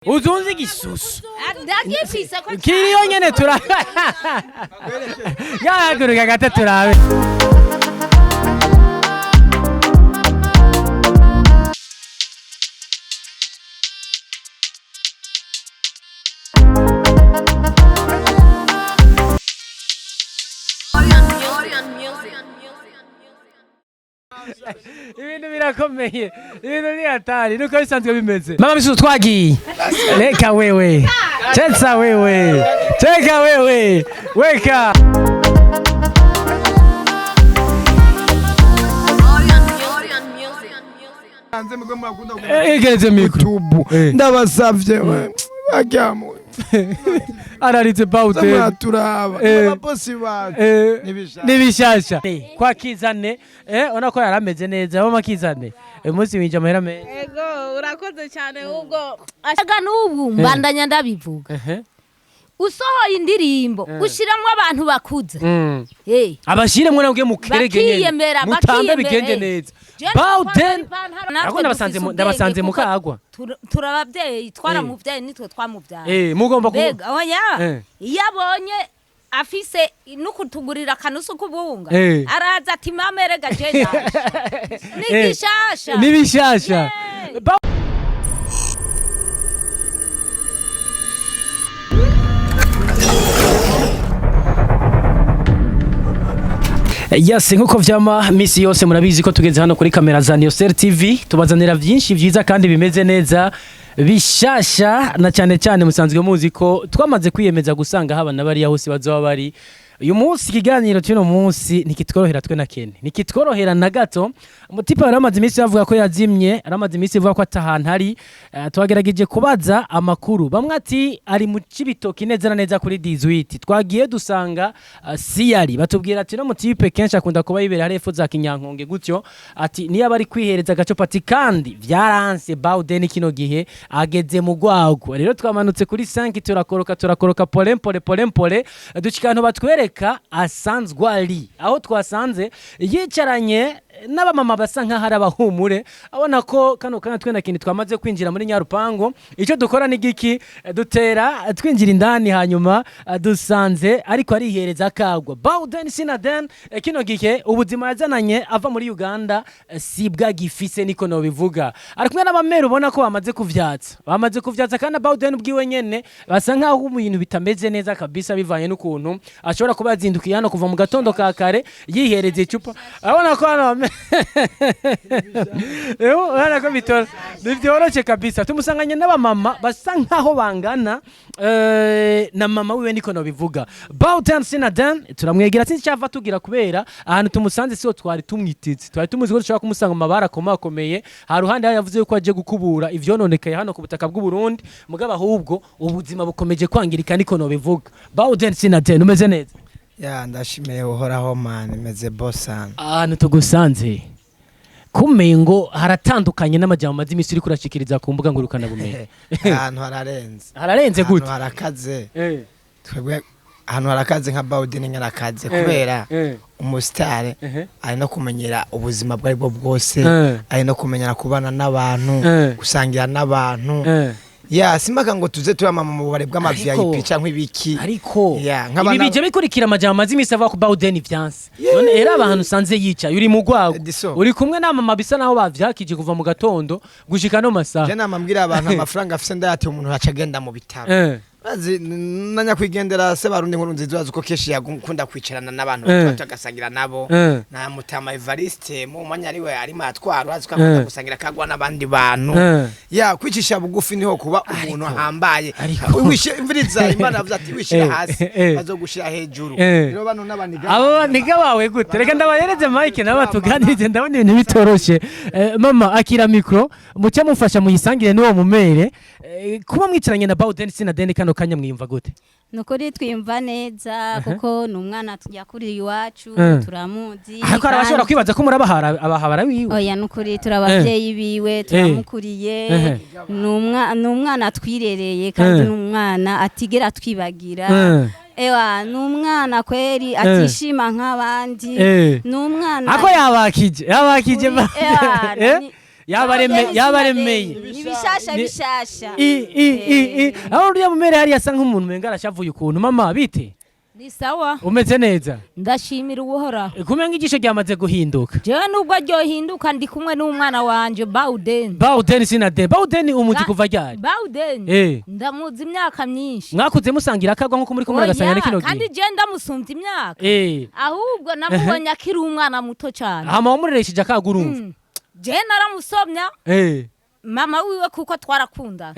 Uzunze igisusu. Ndagifise ko Kiriyo nyene tura yahaguruka gato turabe. Ibintu birakomeye, ibintu ni hatari, nuko bisanzwe bimeze. Mama bisusu twagiye. Reka wewe, chetsa wewe, cheka wewe, weka. Hanze mugwe murakunda Egereze mikro. tubu ndabasavye we bajyamu Araritse bawute. muraturaba ababosi bacu Nibishasha. Nibishasha. Kwa Kizane, ubona ko yarameze neza, mama Kizane. Uyu munsi winje amahera menshi. Ego urakoze cyane ubwo. Aga n'ubu mbandanya ndabivuga. Usohoye indirimbo ushiramwo abantu bakuze. Abashiremwo nabwe mukerege nyene. Bakiyemera, Mutambe bakiyemera, bigende neza. Jewe Bawden. natwe Ako ndabasanze dufise ndabasanze ubwenge kuko mukagwa. Turabavyeyi, twaramuvyaye nitwe twamuvyaye. Mugomba ku Mbega oya, iyo abonye afise n'ukutugurira akanusu k'ubunga, araza ati mama erega je ndaje ni gishasha. Nibishasha. Yes, nkuko vyama misi yose murabizi ko tugeze hano kuri kamera za Niyosel TV tubazanira vyinshi vyiza kandi bimeze neza bishasha, na cyane cyane musanzwe muzi ko twamaze kwiyemeza gusanga haba na bariya hose bazoba bari. Uyu munsi ikiganiro cy'uno munsi ntikitworohera twe na kene, ntikitworohera na gato. Umutipe yari amaze iminsi bavuga ko yazimye, yari amaze iminsi avuga ko atahantu ari. Twagerageje kubaza amakuru, bamwe ati ari mu Cibitoki neza na neza kuri 18, twagiye dusanga siyari batubwira ati no mutipe kenshi akunda kuba yibera hariya epfo za Kinyankonge gutyo, ati niyo aba ari kwihereza agacopati kandi vyaranse Bawden kino gihe ageze mu rwago. Rero twamanutse kuri 5 turakoroka turakoroka pole pole pole pole dushika ahantu batwereka asanzwe ari, aho twasanze yicaranye n'abamama basa nk'aho ari abahumure. Abona ko kano kanya twenda kintu twamaze kwinjira muri Nyarupango, icyo dukora ni giki? Dutera twinjira indani, hanyuma dusanze ariko arihereza akagwa Bawden Sinaden. Kino gihe ubuzima yazananye ava muri Uganda sibwa gifise niko nobivuga. Ari kumwe n'abamere ubona ko bamaze kuvyatsa, bamaze kuvyatsa kandi Bawden ubwiwe nyene basa nk'aho ibintu bitameze neza kabisa, bivanye n'ukuntu ashobora kuba yazindukiye hano kuva mu gatondo ka kare yihereza icupa. Urabona ko hano urabona ko ntivyoroshe kabisa. Tumusanganye n'abamama basa nkaho bangana na mama wiwe niko nobivuga. Bawden Sinaden turamwegera, sinzi icyo ava tugira kubera ahantu tumusanze siho twari tumwiteze, twari tumuzi ko dushobora kumusanga mu mabara akomakomeye. Haruhande aho yavuze yuko aje gukubura ivyononekaye hano ku butaka bw'u Burundi, mugabo ahubwo ubuzima bukomeje kwangirika niko nobivuga. Bawden Sinaden umeze neza? Ya ndashimiye uhoraho man, meze bosana. Ahantu tugusanze kumengo haratandukanye n'amajambo maze imisi uriko urashikiriza ku mbuga ngurukanabumenyi. Ahantu hararenze. Hararenze Ahantu gute? harakaze. Twebwe ahantu harakaze nka Bawden nyarakaze kubera umusitare ari no kumenyera ubuzima bwo aribwo bwose, ari no kumenyera kubana n'abantu, gusangira n'abantu. Ya simaka ngo tuze turamama mu bubare bw'ama VIP canke ibiki. Ariko Ya, nk'abana- ibi bije bikurikira amajambo maze imisi avuga ko Bawden vyanse. None era abantu usanze yicaye uri mu rwago, Ediso. uri kumwe n'amama bisa naho bavyakije kuva mu gatondo gushika no masaha. Je namambwira abantu amafaranga afise ndayatiye umuntu aca agenda mu bitaro. Bazi na nyakwigendera se barundi nkuru nziza bazi uko kenshi yakunda kwicarana n'abantu bato agasangira nabo. Na Mutama Evariste mu mwanya ariwe arimo atwara urazi ko akunda gusangira kagwa n'abandi bantu. Ya kwicisha bugufi niho kuba umuntu ahambaye. Wishe imviriza Imana yavuze ati wishira hasi bazogushira hejuru. Rero bano n'abaniga Abo baniga bawe gute? Reka ndabahereze mike nabo batuganirize, ndabona ibintu bitoroshe. Mama akira mikro, muce mufasha muyisangire n'uwo mumere. Kuba mwicaranye na Bawden Sinaden kano kanya mwiyumva gute? Nukuri twiyumva neza kuko ni umwana yakuriye iwacu, turamuzi. Ariko hari abashobora kwibaza ko murabahara abahabara wiwe. Oya nukuri turabavyeyi biwe, turamukuriye. Ni umwana twirereye kandi ni umwana atigera twibagira. Ewa ni umwana kweri atishima nk'abandi. Ni umwana Ako yabakije Ewa, Yabaremeye. Ni bishasha bishasha. I i i i aho uriya mumere hariya asa nk'umuntu umenga arashavuye ukuntu. Mama, bite? Ni sawa. Umeze neza? Ndashimira Uhoraho. Kumenga igisho ryamaze guhinduka. Jewe nubwo ryohinduka, ndi kumwe n'umwana wanje Bawden. Bawden sinade Bawden umuzi kuva ryari? Bawden ndamuzi imyaka myinshi. Mwakuze musangira akagwa nkuko muri kumwe muragasanga Oya, kino kandi gihe? je ndamusumbya imyaka. Ahubwo namubonye akiri umwana muto cyane. Hama wamureresheje akagwa, urumva? Je naramusomya mama wiwe kuko twarakundana.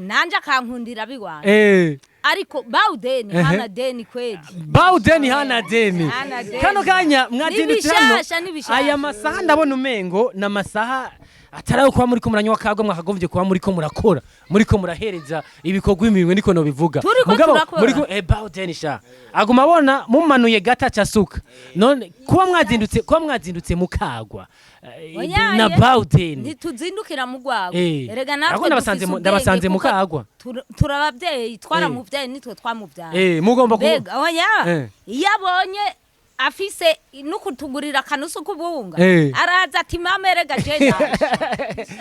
Nanje akankundira biwanje. Ariko Bawden hana deni kweli. Bawden hana deni. Hana deni. Kano kanya mwazindutse hano. Nibishasha, nibishasha. Aya masaha ndabona umengo ni amasaha atari ayo kuba muri ko muranywa akagwa, mwakagombye kuba muri ko murakora, muri ko murahereza ibikorwa imirimo, niko nobivuga. Turiko Mugabo, turakora. muri ko Bawden sha aguma abona mumanuye gata casuka. None kuba mwazindutse mukagwa Oyaye. na Bawden? Ntituzindukira mu rwago. Erega natwe Ariko ndabasanze dufise ndabasanze ubwenge kuko mukagwa. Turabavyeyi, twaramuvyaye, nitwe twamuvyaye. Mugomba ku Mbega oya, iyo abonye afise n'ukutugurira akanusu k'ubunga, araza ati: "Mama, erega je ndaje."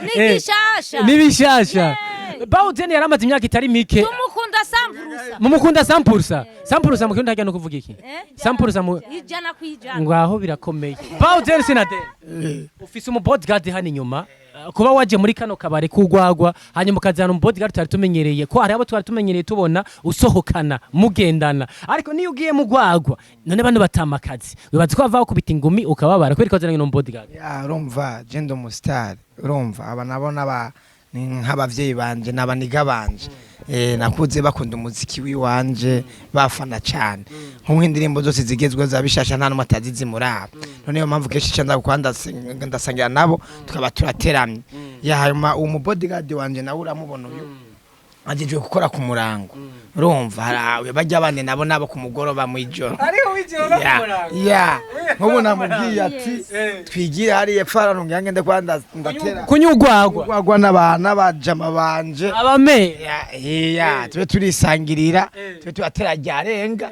Ni gishasha. Nibishasha. Bawden yaramaze imyaka itari mike. Tumukunda 100%. Mumukunda 100%. 100% mu kirundi harya no kuvuga iki? Eh? 100% mu 100%. Ngaho birakomeye. Bawden sinade ufise umu bodyguard hano inyuma. Kuba waje muri kano kabari kugwagwa hanyuma ukazana umu bodyguard, tutari tumenyereye ko hari abo twari tumenyereye tubona usohokana mugendana, ariko niyo ugiye mu gwagwa none bano batamakazi wibaza ko bavaho kubita ingumi ukababara kubera ko wazananye n'umu bodyguard? Ya, urumva je ndi umustar, urumva aba nabo naba ni nk'abavyeyi banje n'abaniga banje. Nakuze bakunda umuziki wiwanje, bafana cyane nk'uko indirimbo zose zigezweho za bishasha nta n'umwe atazizi muri abo. None niyo mpamvu kenshi nca ndakunda ndasangira nabo, tukaba turateramye. Ya, hanyuma uwo mu bodyguard wanje nawe uramubona, uyu ajejwe gukora ku murango. Urumva hari bajya bane nabo nabo ku mugoroba mw'ijoro. Ariho wijoro? Ya, ya, nk'ubu namubwiye ati twigire hariya epfo arantunga ngende kwa ndatera kunywa urwagwa. Urwagwa n'abajama banje. Abame. Ya, ya, tube turisangirira, tube turatera ryarenga.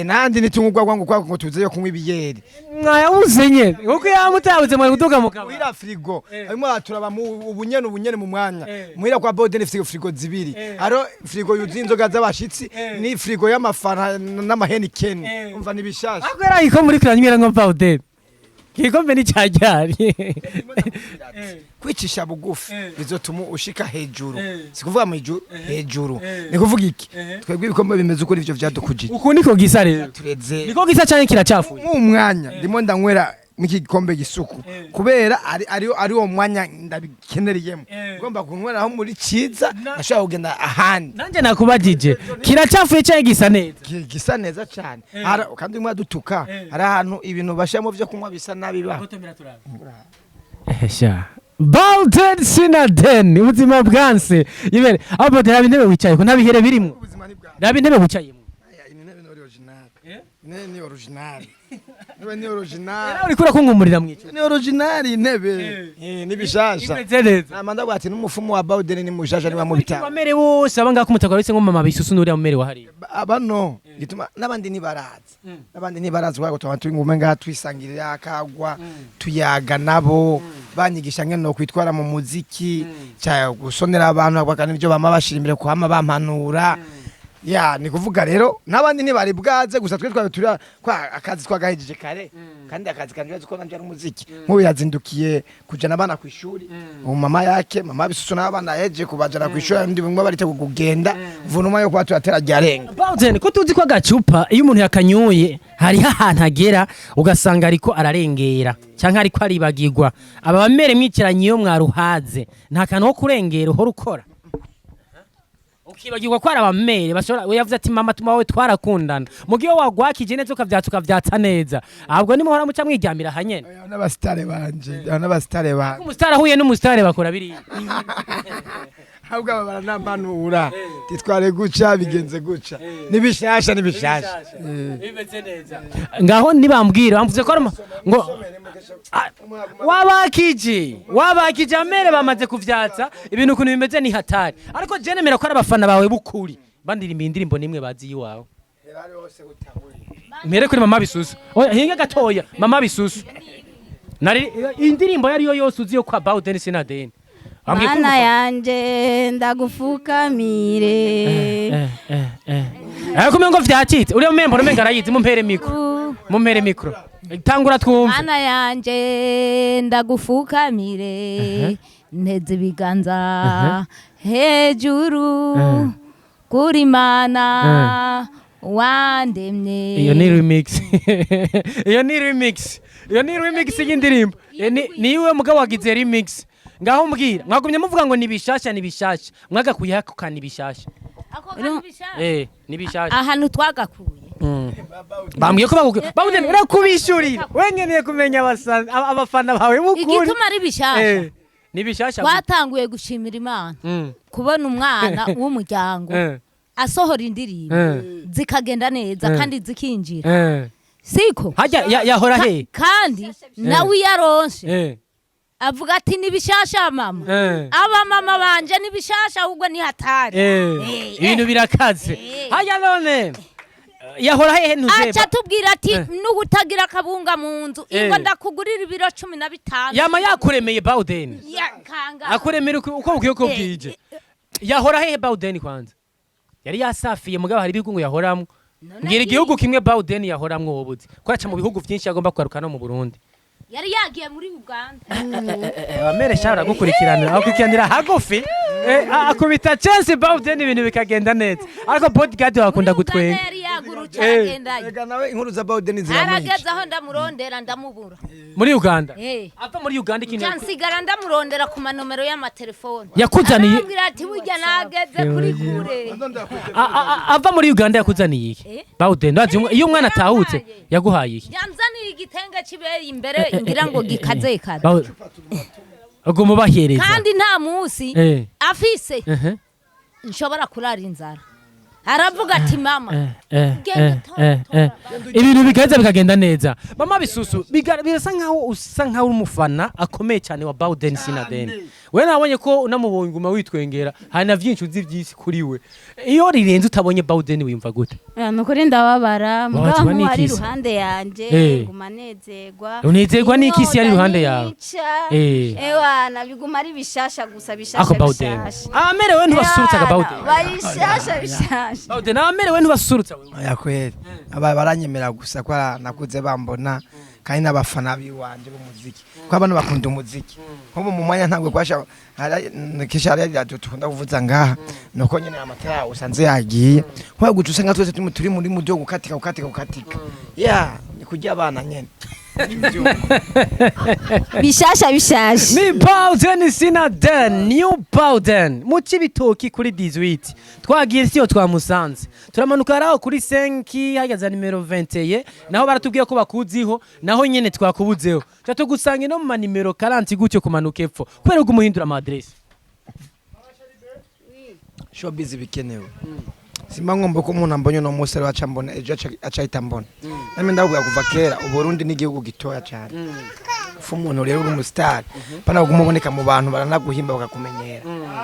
Nandi nitunywa urwagwa ngo kwako ngo tuzeyo kunywa ibiyeri. Mwayabuze nyene kuko yamutabuze mwari kuduga mu kabari. Muhira frigo arimo araturaba ubunyene mu mwanya. Muhira kwa Bawden ifite frigo zibiri, haro frigo yuzuye inzoga z'abashitsi ni frigo y'amafana n'amahenikeni. Umva nibishasha. Ako yari ko muri kuranywera ngo Bawden igikombe ni cyajyari. Kwicisha bugufi bizotuma ushika hejuru, si kuvuga mu ijuru, hejuru. Ni kuvuga iki? Twebwe ibikombe bimeze uko ivyo vyadukujije. Uku niko gisa rero. Tureze. Niko gisa cyane, kiracafuye. Mu mwanya ndimo ndanywera mu iki gikombe gisuku kubera ari uwo mwanya ndabikenereyemo, ngomba kunyweraho muri ciza ashobora kugenda ahandi. Nanjye nakubajije, kiracafuye cyane gisa neza? Gisa neza cyane. Kandi umwe adutuka hari ahantu ibintu bashiramo vyo kunywa bisa nabi ba. Sha Bawden Sinaden, ubuzima bwanse ibere aho. Bawden, raba intebe wicaye ko nta bihere birimwo. Ubuzima ni bwa Raba intebe wicayemo. Aya, iyi ntebe ni original, intebe ni original, intebe ni original. Nawe uriko urakunkumurira mwico. Ni original intebe. Ni bishasha. Imeze neza. Namanda bwati n'umufumu wa Bawden ni mushasha niba mu bitabo. Bamere bose aba ngaha kumutakara wese ngo mama bisusu n'uriya mumere wa hariya. Abano gituma n'abandi ntibaraza, n'abandi ntibaraza kubera ko tuba turi ngume ngaha twisangirira akagwa, tuyaga nabo, banyigisha ngene no kwitwara mu muziki cya gusonera abantu bakana ibyo bama bashira imbere kwama bampanura. Ya, ni kuvuga rero n'abandi ntibari bwaze, gusa twe twari turi kwa akazi twagahejeje kare, kandi akazi kanje ko nanje ari umuziki. Nk'ubu yazindukiye kujana abana ku ishuri, ubu mama yake mama bisusu n'abana yahejeje kubajana ku ishuri, ndi bimwe barite kugenda vunuma yo kuba turatera ryarenga. Bawden, ko tuzi ko agacupa iyo umuntu yakanyoye hariho ahantu agera ugasanga ariko ararengera cyangwa ariko aribagirwa, aba bamere mwicaranye iyo mwaruhaze nta kantu ko kurengera uhora ukora ukibagirwa ko ari abamere bashobora? We yavuze ati mama tuma wowe twarakundana, mu gihe wagwakije neza ukavyatsa ukavyatsa neza, ahubwo nimuhora muca mwiryamira hanyene. Aba n'abasitare banje, aba n'abasitare banje. Umusitari ahuye n'umusitari bakora biriya. Ahubwo aba baranampanura titware guca bigenze guca. Nibishasha, nibishasha. Bimeze neza. Ngaho nibambwira bamvuze ko ari ngo wabakije amere bamaze kuvyatsa ibintu ukuntu bimeze ni hatari, ariko je nemera ko ari abafana bawe bukuri bandirimba indirimbo nimwe bazi iwawe. Mpere kuri mama bisusu. Oya, hinga gatoya mama bisusu. Nari indirimbo yari yo yose uzi yo kwa Bawden Sinadeni. Wambwiye ko Mana yanje ndagufukamire. Ariko umengo vyacitse. Uriya membo umenga arayizi, mumpere micro. Mumpere micro. Tangura twumve. Mana yanje ndagufukamire, nteze ibiganza hejuru kuri Mana wandemye. Iyo ni remix. Iyo ni remix. Iyo ni remix y'indirimbo. Ni iwe mugabo wagize remix. Ngaho mbwira, mwagumye muvuga ngo ni bishasha, ni bishasha. Mwagakuye hako ni bishasha. Ako kandi bishasha. Ni bishasha. Ahantu twagakuye. Bambwiye ko bagukwiye. Bawden, urakubishurira. Wengeneye kumenya abafana bawe bukuri. Igituma ari bishasha, Ni bishasha. twatanguye gushimira Imana kubona umwana w'umuryango asohora indirimbo zikagenda neza kandi zikinjira, siko? Hajya yahora he? Kandi nawe iyo aronse avuga ati: "Ni bishasha mama." Aba mama banje ni bishasha, ahubwo ni hatari. Ibintu birakaze. Hajya none yahora hehe ntuzeba? Aca tubwira ati: "N'ubutagira akabunga mu nzu, ingo ndakugurira ibiro 15." Yama yakuremeye Bawden. Yakanga. Akuremera uko bukwiye, uko bwije. Yahora hehe Bawden kwanza? Yari yasafiye, mugabo hari ibihugu ngo yahoramwo. Mbwira igihugu kimwe Bawden yahoramwo wowe uzi. Ko yaca mu bihugu vyinshi, agomba kugaruka no mu Burundi. Yari yagiye muri Uganda. Abamere sha baragukurikiranira, akurikiranira hagufi. Akubita chance Bawden, ibintu bikagenda neza. Ariko bodyguard wakunda Muri Uganda gutwenga. yari yagurutse, aragendayo. Rega nawe inkuru za Bawden ziramwica. Arageze aho ndamurondera ndamubura. Muri Uganda. Eh. Ava muri Uganda ikintu Nca nsigara ndamurondera ku manomero y'amatelefone. Yakuzaniye Arambwira ati: "Burya nageze kuri kure." Ava muri Uganda yakuzaniye iki? Eh? Bawden, ndazi iyo umwana atahutse yaguhaye iki? Yanzaniye igitenge kibeye imbere, ngira ngo gikaze kaze. Uguma ubahereza. Kandi nta munsi afise nshobora kurara inzara. Aravuga ati: "Mama, genda tora, tora." Ibintu bigaheza bikagenda neza. Mama Bisusu, birasa nkaho usa nkaho uri umufana akomeye cyane wa Bawden Sinaden. We nabonye ko unamubonye uguma witwengera, hari na byinshi uzi byinshi kuri we. Iyo rirenze utabonye Bawden wiyumva gute? Nukuri ndababara, mugabo Wabazwa nk'uwo ari n'ikisi? iruhande yanje nguma nezerwa. Unezerwa n'ikisi yari iruhande yawe? Inyota ewana biguma ari bishasha gusa, bishasha. Ako Bawden. Bishasha. Amerewe ntibasurutsaga Bawden. Bayishasha bishasha. Bawden amerewe ntibasurutsa wewe. Oya kweli, aba baranyemera gusa ko nakuze bambona, kandi n'abafana biwanje b'umuziki, ko abantu bakunda umuziki. Nk'ubu mu mwanya ntabwo kwasha kesha hari radio dukunda kuvuza ngaha, nuko nyene amatara usanze yagiye nko guca, usanga twese turi muri mudo gukatika gukatika gukatika, ya ni kurya abana nyene. Bishasha bishasha. Ni Bawden Sinaden, New Bawden. Mu Cibitoki kuri 18. Twagiye siyo twamusanze. Turamanuka raho kuri 5 hageze nimero 21, naho baratubwiye ko bakuziho, naho nyene twakubuzeho. Cha tugusanga no mu manimero 40 gutyo kumanuka epfo. Kubera ko umuhindura ama adresse. Showbiz bikenewe, simba ngomba ko umuntu ambonye uno munsi ari aca mbona ejo, aca ahita mbona. Namwe ndabwira kuva kera, Uburundi ni igihugu gitoya cyane. Fu umuntu rero uri umusitari pana kuguma uboneka mu bantu, baranaguhimba bakakumenyera.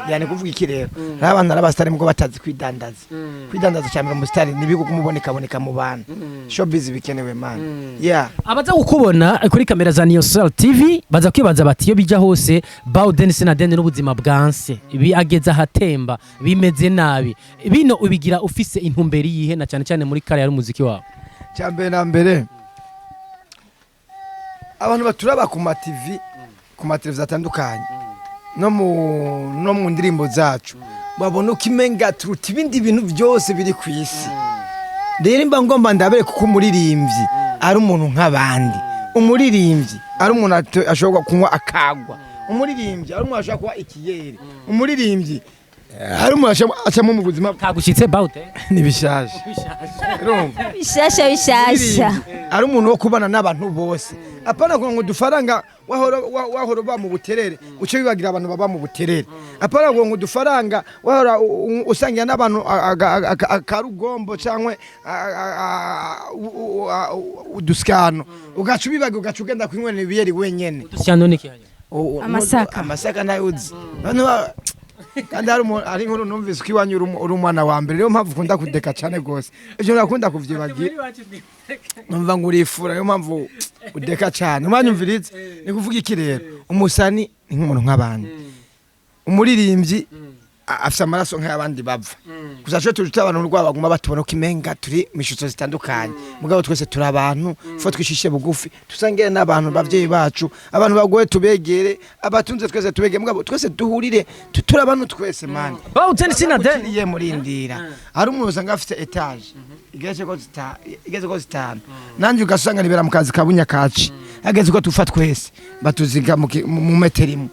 Yani kuvuga iki rero, hari abantu ari abasitari mugo batazi kwidandaza. Kwidandaza cyane umusitari ni bigo kumuboneka boneka mu bantu. Showbiz bikenewe man, yeah. Abaza kukubona kuri kamera za Niyosel TV baza kwibaza bati: "Iyo bija hose Bawden Sinaden n'ubuzima bwanse ibi ageze ahatemba bimeze nabi." Bino ubigira ufise intumbero yihe, na cyane cyane muri kare y'umuziki wawe? Cyambere na mbere, abantu baturaba ku ma TV, ku ma televiziyo atandukanye, no mu ndirimbo zacu, babona uko imenga turuta ibindi bintu byose biri ku isi. Rero imba ngomba ndabere kuko umuririmbyi ari umuntu nk'abandi, umuririmbyi ari umuntu ashobora kunywa akagwa, umuririmbyi ari umuntu ashobora kuba ikiyeri, umuririmbyi ari umuntu acamo mu buzima. Kagushitse Bawden? Ntibishaje, urumva? Bishasha bishasha. Ari umuntu wo kubana n'abantu bose, apana kugira ngo udufaranga wahora uba mu Buterere uce wibagira abantu baba mu Buterere, apana kugira ngo udufaranga wahora usangira n'abantu akarugombo cyangwa udusyano, ugaca ubibaga, ugaca ugenda kwinywera ibiyeri wenyene. Udusyano ni iki? Amasaka. Amasaka nayo uzi. Noneho Kandi hari hari inkuru numvise ko iwanyu uri umwana wa mbere, niyo mpamvu ukunda kudeka cyane gose. Ivyo nakunda kuvyibagira, numva ngo urifura, niyo mpamvu udeka cyane. Umwanyumvirize, ni kuvuga iki rero? Umusani ni nk'umuntu nk'abandi, umuririmbyi afise amaraso nk'ayabandi bava gusa. Cyo turi abantu rwabo baguma batubona ko imenga turi mu ishusho zitandukanye, mugabo twese turi abantu. Fo twishishe bugufi, tusangire n'abantu bavyeyi bacu, abantu bagoye tubegere, abatunze twese tubegere, mugabo twese duhurire turi abantu twese, man. Bawuteni sinadeni. Ukiriye murindira, hari umuntu usanga afite étage igeretse ko zitanu, nanjye ugasanga nibera mu kazi ka bunyakaci. Hageze ko tufa twese batuziga mu metero imwe,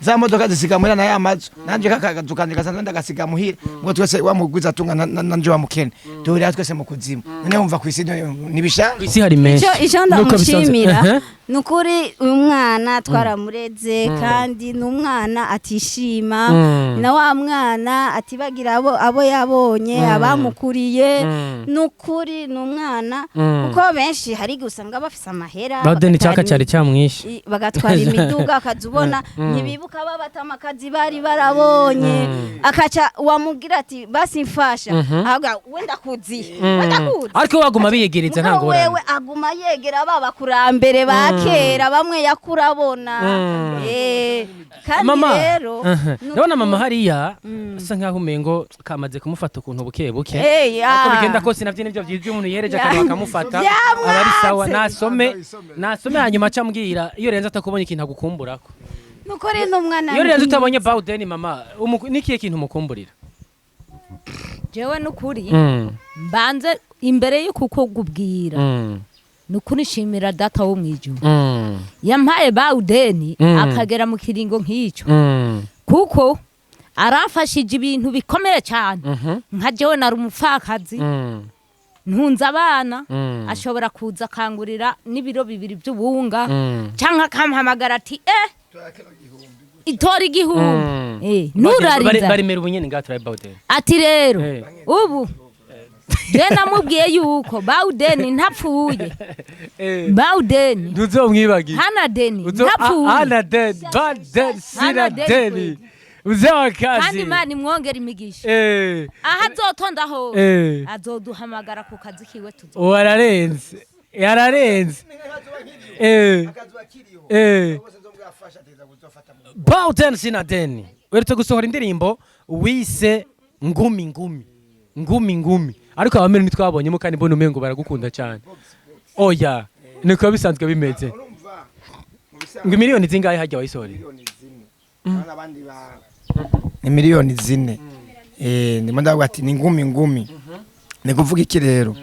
za modoka zisiga muhira na ya mazu, nanje kakazu kanje gasanzwe ndagasiga muhira, ngo twese wa mugwiza tunga nanje wa mukene duhurira twese mu kuzimu. None wumva kw'isi nibisha Isi hari menshi. Icyo Nuko bisanzwe. ndamushimira ni ukuri, uyu mwana twaramureze kandi ni umwana atishima, na wa mwana atibagira abo yabonye, abamukuriye. Ni ukuri ni umwana, kuko benshi hari igihe usanga bafise amahera, Bawuteni cyaka bagatwara cyari cyamwishe. Bagatwara imiduga, akaza ubona ntibibuka babatamakazi bari barabonye, akaca wamubwira ati basi mfasha, ahubwo wenda kuzi, wenda kuzi. Ariko baguma biyegereza nta Mugabo ngorane. wewe aguma yegera ba bakurambere ba kera bamwe yakurabona. Kandi Mama, rero ndabona mama hariya asa nkaho umengo kamaze kumufata ukuntu buke buke. Ariko bigenda kose navyo nivyo vyiza, umuntu yereje akantu akamufata aba ari sawa. Nasome, nasome, hanyuma aca ambwira iyo renze atakubonye ikintu agukumburako. Nuko rero umwana Iyo renze utabonye Bawden, mama, nikihe kintu umukumburira? Jewe n'ukuri mbanze imbere y'uko kukubwira, nukuri nshimira data wo mwijuru yampaye Bawudeni akagera mu kiringo nk'icyo, kuko arafashije ibintu bikomeye cyane. Nka jewe nari umupfakazi, ntunze abana, ashobora kuza akangurira n'ibiro 2 by'ubunga, cyangwa akampamagara ati itora igihumbi, nurariza. Barimera ubunyene ngaha turabe Bawden. Ati rero ubu je namubwiye yuko Bawudeni ntapfuye, Bawudeni Ntuzomwibagira. Hana deni, ntapfuye. Ana deni, Bawden sina Hana deni. Deni uzewa kazi. Kandi Imana imwongera imigisha, aho azotonda hose azoduhamagara ku kazi kiwe tuzo. Uwo ararenze, yararenze. Bawden sina deni, uherutse gusohora indirimbo wise ngumi ngumi ngumi ngumi, ariko abamere ntitwabonyemo, kandi mbona umengo baragukunda cyane. Oya, niko bisanzwe bimeze. Ngo miliyoni zingahe hajya wayisohoreye? Ni miliyoni 4. Ndimo ndavuga ati ni ngumi ngumi, ni kuvuga iki rero?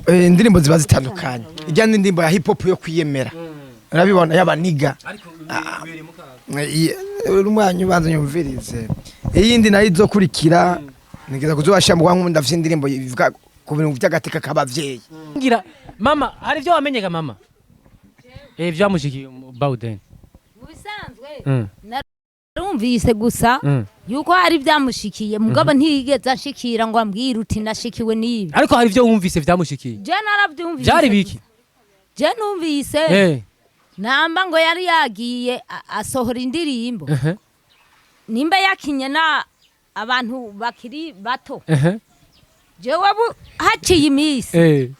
Indirimbo ziba zitandukanye. Ijya n'indirimbo ya hip hop yo kwiyemera, urabibona, y'abaniga. Umwanya ubanza nyumvirize. Iyindi nayo izokurikira nigeza kuzobashira mu nkunda, ndafise indirimbo ivuga ku bintu by'agateka k'abavyeyi. Ngira mama hari ibyo wamenyega mama, byamushikiye Bawden? Mu bisanzwe narumvise gusa yuko hari byamushikiye, mugabo ntiyigeze anshikira ngo ambwire uti nashikiwe n'ibi. Ariko hari ibyo wumvise byamushikiye? Je narabyumvise. Byari biki? Je numvise namba ngo yari yagiye asohora indirimbo, nimba yakinye na abantu bakiri bato. Jewe haciye iminsi,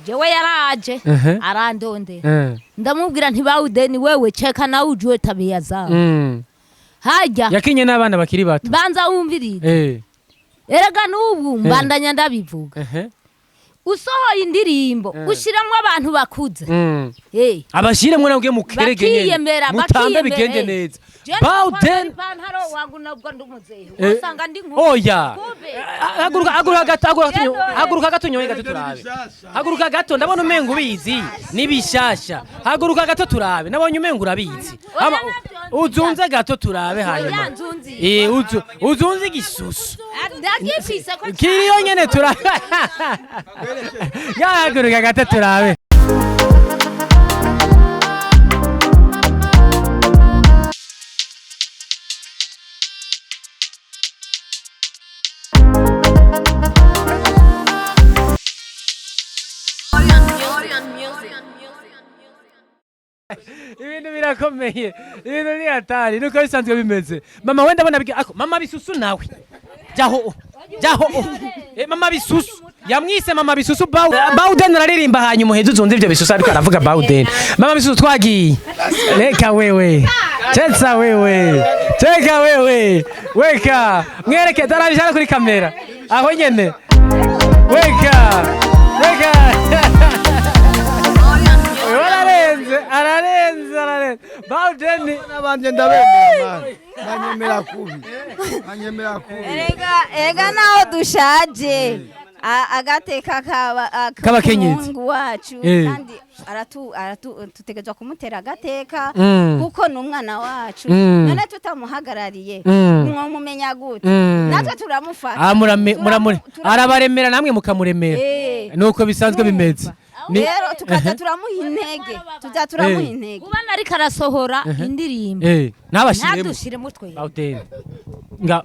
jewe yaraje arandondera, ndamubwira nti Bawudeni wewe cheka nawe ujue tabia zawe hajya. Yakinye n'abana bakiri bato. Banza wumvirize. Erega n'ubu mbandanya ndabivuga, usohoye indirimbo ushiramwo abantu bakuze. Abashiremwo nabwe mukerege nyene Bakiyemera, mutambe bakiyemera, bigende neza. Je Bawden ipantaro wangu nabwo ndi umuzehe, usanga ndi nkuru. Oya. Kumbe. Haguruka, haguruka gato, haguruka gato. Gendo, Haguruka gato nyoye gato turabe. Haguruka gato, ndabona umenga ubizi nibishasha. Haguruka gato turabe, nabonye umenga urabizi. Oya, Ama- Uzunze gato turabe hanyuma. Oya, nzunzi. Uzunze igisusu. Ndagifise ko Kiriyo nyene turabe. Yahaguruka gato turabe. Orion Music. Ibintu birakomeye, ibintu ni hatari, nuko bisanzwe bimeze. Mama wenda ndabona ako mama Bisusu nawe jaho jaho. Mama Bisusu yamwise mama Bisusu. Bauden araririmba, hanyuma uheze uzumve ivyo Bisusu ariko aravuga. Bauden, mama Bisusu twagiye. Reka wewe, cheza wewe, cheka wewe, weka mwereke darabijana kuri kamera aho nyene. Weka weka, ararenze, ararenze, ararenze Bauden. Nabanje ndabemera man, banyemera kubi, banyemera kubi. Erega naho dushaje, agateka kaba K'abakenyezi. k'umuhungu wacu, kandi aratu tutegerezwa kumutera agateka, kuko ni umwana wacu. None tutamuhagarariye, mwomumenya gute? Natwe turamufata. Ah, arabaremera namwe mukamuremera. Nuko bisanzwe bimeze. Rero tukaza turamuha intege, tuza turamuha intege. Kuba nariko arasohora indirimbo, ntabashiremo. Ntadushiremo twe. Bauden nga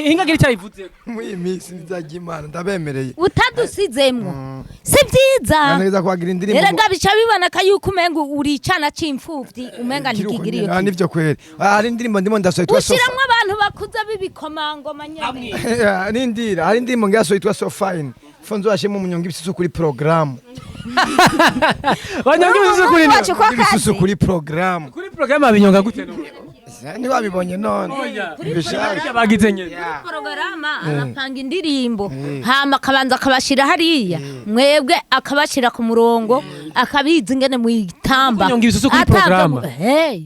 ingagira icyo ayivuze. Muri iyi minsi nzajya Imana ndabemereye. Utadusizemwo si byiza. Ntegeza kwagira indirimbo. Erega bica biboneka yuko umenga uri icana c'imfuvyi, umenga ntikigira iyo. Ah, nivyo kweri. Ah, hari indirimbo ndimo ndasohoye yitwa Sofa. Ushiramwo abantu bakuze b'ibikomangoma nyene. Nindira, hari indirimbo ngiyasohoye yitwa So Fine. Fonzo washemo umunyonga ibisusu kuri programu. Banyonga ibisusu kuri Wacu ko Ibisusu kazi. kuri programu. Kuri programme abinyonga gute none? Ntiwabibonye none? Ibishaka. Bagize nyene. Porogaramu arapanga indirimbo, hama akabanza akabashira hariya mwebwe, akabashira ku murongo, akabizi ingene muyitamba. Kunyonga ibisusu kuri porogaramu. Hey.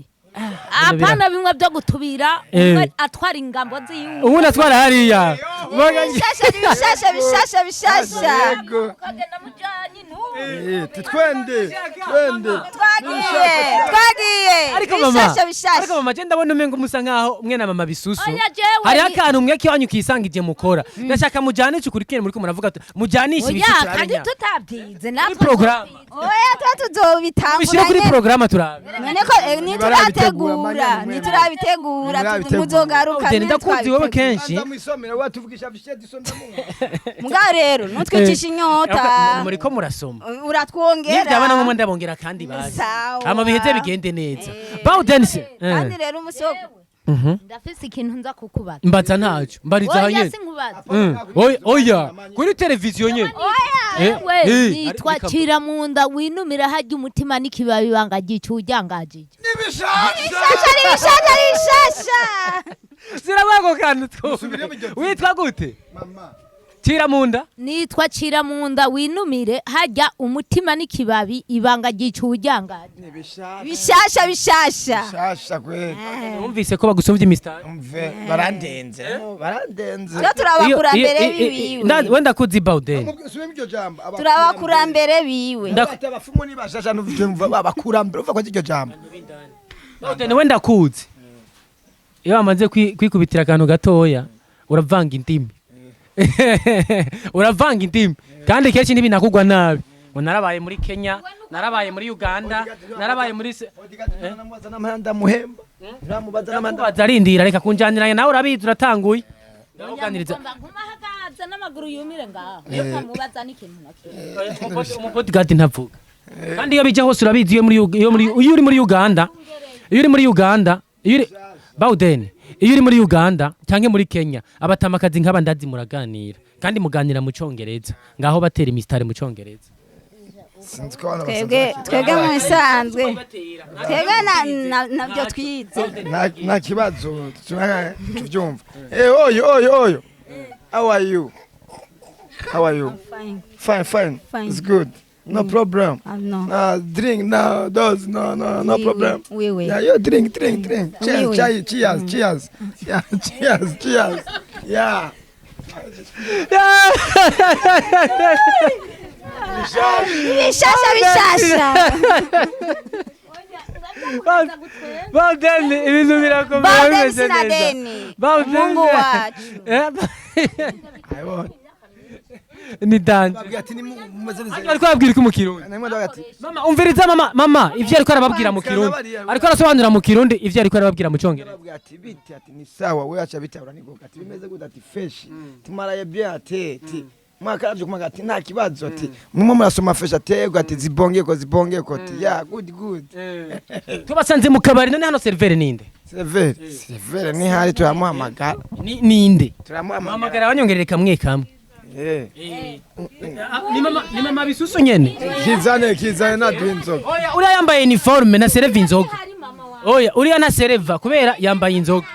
Apana bimwe byo gutubira, umwe atwara ingambo ziwe. Ubundi atwara hariya. Bishasha, bishasha, bishasha, bishasha. Yego. Ukagenda mujanye n'ubu. Twende twende. Twagiye, twagiye. Ariko mama, Bishasha, bishasha. ariko mama, je ndabona umengo musa nkaho mwe na mama Bisusu Oya, jewe hariho akantu mwe kiwanyu kisangije mukora. Ndashaka mujane ico kurikire muriko muravuga mujanishe Oya, ibisusu. kandi Turabe tutabyize kuri natwe. porogaramu. Oya, tuba tuzobitangura Ubishyire kuri nyene. porogaramu turabe. None ko Ntibarabitegura, ntiturategura, manya, ntiturabitegura, Ntibarabitegura. muzogaruka. Bauden, ndakuzi wewe kenshi. Banza mwisomere, watuvugisha vishe diso ndamuha. Mugabo rero nutwicisha inyota. Muriko murasoma. Uratwongera. Nibyabana nko ndabongera kandi bazi. Sawa. Hama biheze bigende neza. Bauden se. Kandi rero umusoko Ndafise ikintu nza kukubaza. Mbaza ntaco, mbariza Oya, hanyene. sinkubaza. Oya, oya, kuri televiziyo nyene. Wewe nitwa cira mu nda winumira, harya umutima n'ikibabi banga gicu ujyangajije. Bishasha, ari bishasha, ari bishasha. Zirabako kantu twumve. Subiremo iryo zina. Witwa gute? Mama. Cira munda. Nitwa cira mu nda winumire, harya umutima n'ikibabi ibanga gicu ujyangaje. Nibishasha. Bishasha, bishasha. Bishasha kweli. Numvise ko bagusumvye imisitari. Umve, barandenze. Barandenze. Twe turabakurambere biwiwe. Wenda kuzi Bauden. Subiremo iryo jambo. Turabakurambere biwe. Ati abafumu ni bashasha, n'uvyumva abakurambere uva ko iryo jambo. Bauden, wenda kuzi. Iyo wamaze kwikubitira akantu gatoya uravanga indimi. Uravanga indimi. Kandi kenshi ntibinakugwa nabi. Ngo narabaye muri Kenya, narabaye muri Uganda, narabaye muri Naramubaza n'amahanda muhemba. Naramubaza n'amahanda. Ndakubaza, arindira, reka kunjaniranya nawe, urabizi uratanguye. Ndakuganiriza. Nkumahagaza n'amaguru yumire ngaho iyo kamubaza n'ikintu na kimwe. Umubodyguard ntavuga. Kandi iyo bija hose urabizi, iyo muri iyo muri iyo uri muri Uganda, iyo uri muri Uganda, iyo uri Bauden, iyo uri muri Uganda cyangwa muri Kenya, abatamakazi nk'aba ndazi muraganira kandi muganira mu Congereza. Ngaho batera imisitari mu Congereza. Sinzi ko abantu Twebwe, twebwe mu bisanzwe twebwe nabyo twize. Nta kibazo, tuvyumva. Oyo oyo oyo. How are you? How are you? Fine. Fine, fine. Fine. It's good. No problem. No. Drink no, those no, no, no Oui, problem. oui, oui. Yeah, you drink, drink, drink. Cheers, Oui, oui. cheers, cheers, cheers. Yeah, cheers, cheers. Yeah. Bishasha, bishasha. Bauden, ibintu birakomeye, Bauden bimeze neza. sinadeni. Bauden. Mungu wacu. Ayibona. Ni danje. Babwira ati ni mumeze neza. Ariko arababwira ko mu Kirundi. Namwe ndavuga ati Mama, umviriza, mama, mama, ivyo ariko arababwira mu Kirundi. Ariko arasobanura mu Kirundi ivyo ariko arababwira mu Congereza. Babwira ati biti, ati ni sawa, we acha bitahura nigoga, ati bimeze gute, ati fresh. Tumaraye bien, ati ati Mwakaravye kumaka ati nta kibazo, ati mumwe murasoma fesha tego, ati zibongeko zibongeko, ati ya good good. Tubasanze mu kabari. None hano serveur ninde? Serveur, serveur ni hari, turamuhamagara. Ninde? Turamuhamagara. Muhamagara banyongerere kamwe kamwe. Ni mama Bisusu nyene. Kizane, kizane naduha inzoga. Oya, uriya yambaye uniforme na sereva inzoga. Oya, uriya na sereva kubera yambaye inzoga.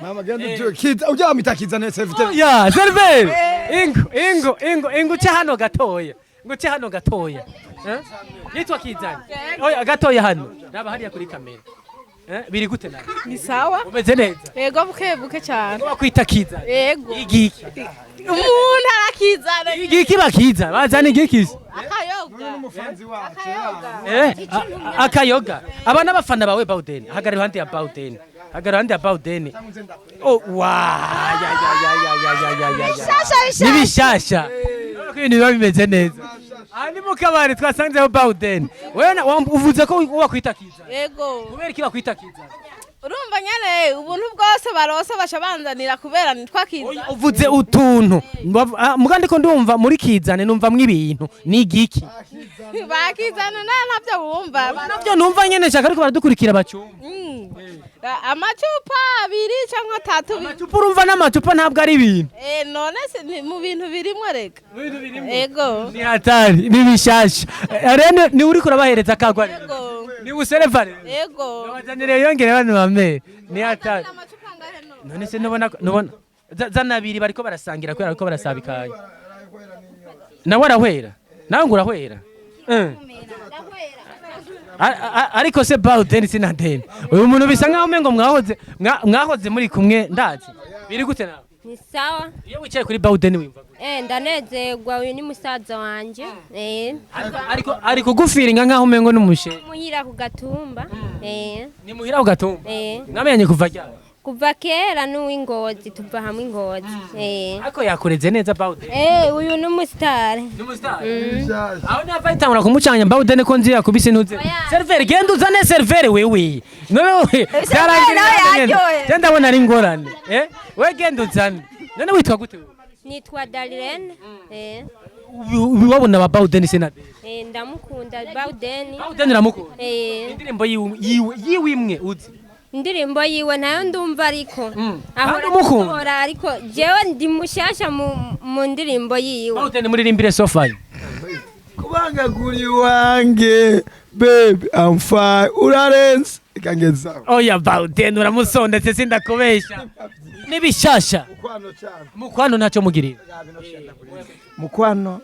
Mama, genda ujye kiza ujya wamita kizane serviteur. Oya, serveur, ingo ingo ingo ingo, uce hano gatoya, ngo uce hano gatoya. Eh? Yitwa Kizane. Oya, gatoya hano, raba hariya kuri kamera. Eh, biri gute nawe? Ni sawa. Umeze neza? Yego, buke buke cyane. Ngo bakwita Kizane? Yego. Igiki? Umuntu arakizana. Igiki bakiza bazana igiki? Akayoga. Umufanzi wacu. Eh, akayoga. Aba n'abafana bawe Bauden. Hagarara iruhande ya Bauden. Hagarara iruhande ya Bauden. Oh, wa ya ya ya ya ya ya ya ya ya. Ni bishasha. Urabona ko ibintu biba bimeze neza. Aha ni mu kabari twasanzeho Bauden. Wewe uvuze ko wakwita Kiza. Yego. Kubera iki bakwita Kiza? Urumva nyene ubuntu bwose barose baca banzanira kubera nitwa Kiza. Uvuze utuntu. Muga ndiko ndumva muri Kizane numva ibintu. Ni igiki? Bakizana na ntabyo wumva. Navyo numva nyene shaka, ariko baradukurikira bacumba. Amacupa abiri cyangwa atatu. Amacupa, urumva n'amacupa ntabwo ari ibintu. Eh, none se ni mu bintu birimo reka. Yego. Ni hatari, ni bishasha. Rero ni uri kurabahereza kagwa rero. Yego. Ni usereva rero. Yego. Bazanire yongere bano bame. Ni hatari. Amacupa angahe no? None se nubona zana abiri, bariko barasangira kubera bariko barasabikaye. Nawe arahwera. Nawe ngo urahwera. Eh. Ariko se Bauden sinadeni. Uyu muntu bisa nkaho umengo mwahoze muri kumwe, ndazi. Biri gute nawe? Ni sawa. Iyo wicaye kuri Bauden wimva gute? Eh, ndanezerwa, uyu ni musaza wanje. Eh. Ariko ari kugufiringa nkaho umengo n'umushe. Muhira ku gatumba. Eh. Ni muhira ku gatumba. Eh. Mwamenyanye kuva ryari? Kuva kera n'uw'ingozi, tuva hamwe ingozi. Eh. Ariko yakureze neza Bauden. Eh, uyu ni umusitari. Ni umusitari. Aho nava itangura kumucanya Bauden ko nzi yakubise ntuze. Serveur, genda uzane serveur wewe. None wewe byarangira nawe nyene. yaryohewe. Je ndabona ari ingorane. Eh? We genda uzane. None witwa gute wewe? Nitwa Darlene. Eh. Ubu wabona ba Bauden sinade. Eh, ndamukunda Bauden. Bauden uramukunda. Eh. Indirimbo yiwe imwe uzi. Indirimbo yiwe ntayo ndumva ariko. Kandi umukunda. Ahora ariko jewe ndi mushasha mu ndirimbo yiwe. Bauden, muririmbire Sofai. Kubanga kuri wange baby, I'm fine, urarenze ikangezaho. Oya Bauden, uramusondetse, sindakubesha. Nibishasha. Mukwano cyane. Mukwano ntacyo mugirira. Mukwano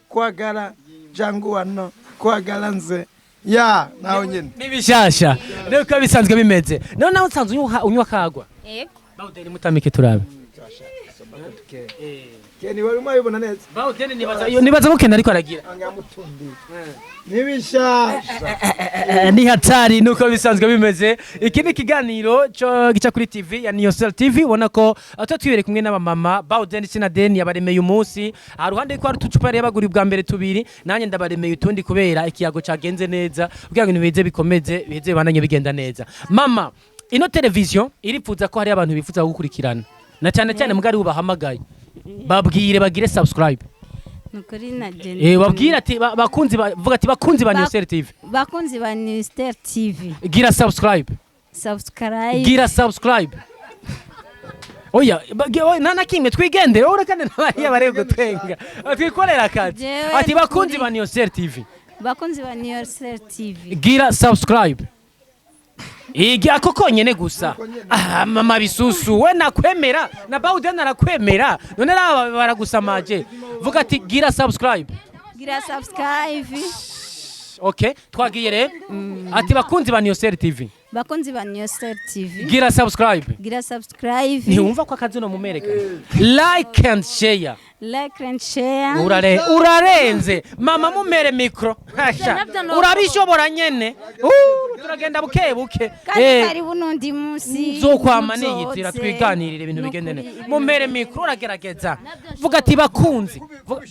kwagala jangu wano kwagala nze ya naho nyine. Nibishasha. Rero uko bisanzwe bimeze. None nawe usanzwe unywa kagwa. Yego. Bauden, mutamike turabe. Keni wari umwabibona neza. Bauden, nibaza iyo nibaza ko Ken ariko aragira. Angamutundi nibishasha. Ni hatari, nuko bisanzwe bimeze. Iki ni ikiganiro cyo gica kuri TV ya Niyosel TV, ubona ko tuba twibereye kumwe n'abamama. Bauden Sinadeni yabaremeye umunsi. Aha ruhande ko hari utucupa yari yabaguriye ubwa mbere tubiri, nanjye ndabaremeye utundi kubera ikiyago cagenze neza, kugira ngo ibintu bize bikomeze bize bibandanye bigenda neza. Mama, ino televiziyo iripfuza ko hari abantu bifuza gukurikirana na cyane cyane mugari ubahamagaye, babwire bagire subscribe. Nukuri na je. Eh, babwire ati bakunzi vuga ati bakunzi ba Niyosel TV. Bakunzi ba Niyosel TV. Gira subscribe. Subscribe. Gira subscribe. Oya, oya, nta na kimwe, twigendere. Wowe kandi n'abariya bari gutwenga, twikorera akazi. Jewe ati bakunzi nukuri. ba Niyosel TV. Bakunzi ba Niyosel TV. Gira subscribe. Igi ako konyene gusa. Ah, mama Bisusu, we nakwemera na Bauden arakwemera, none raba baragusamaje. Vuga ati gira subscribe. Gira subscribe. Okay, twagiye rero. Ati bakunzi ba Niyosel TV. Bakunzi ba Niyosel TV. Gira subscribe. Gira subscribe. Ntiwumva ko akazi no mumereka? Like and share. Like and share. Urarenze mama, mumere micro. Hasha. Navyo no- Urabishobora nyene. Turagenda buke buke. Kandi karibu n'undi munsi. Nzokwama muzoze. niyitira twiganirire ibintu bigende Nukuri neza. Mumere micro, uragerageza. Vuga ati bakunzi.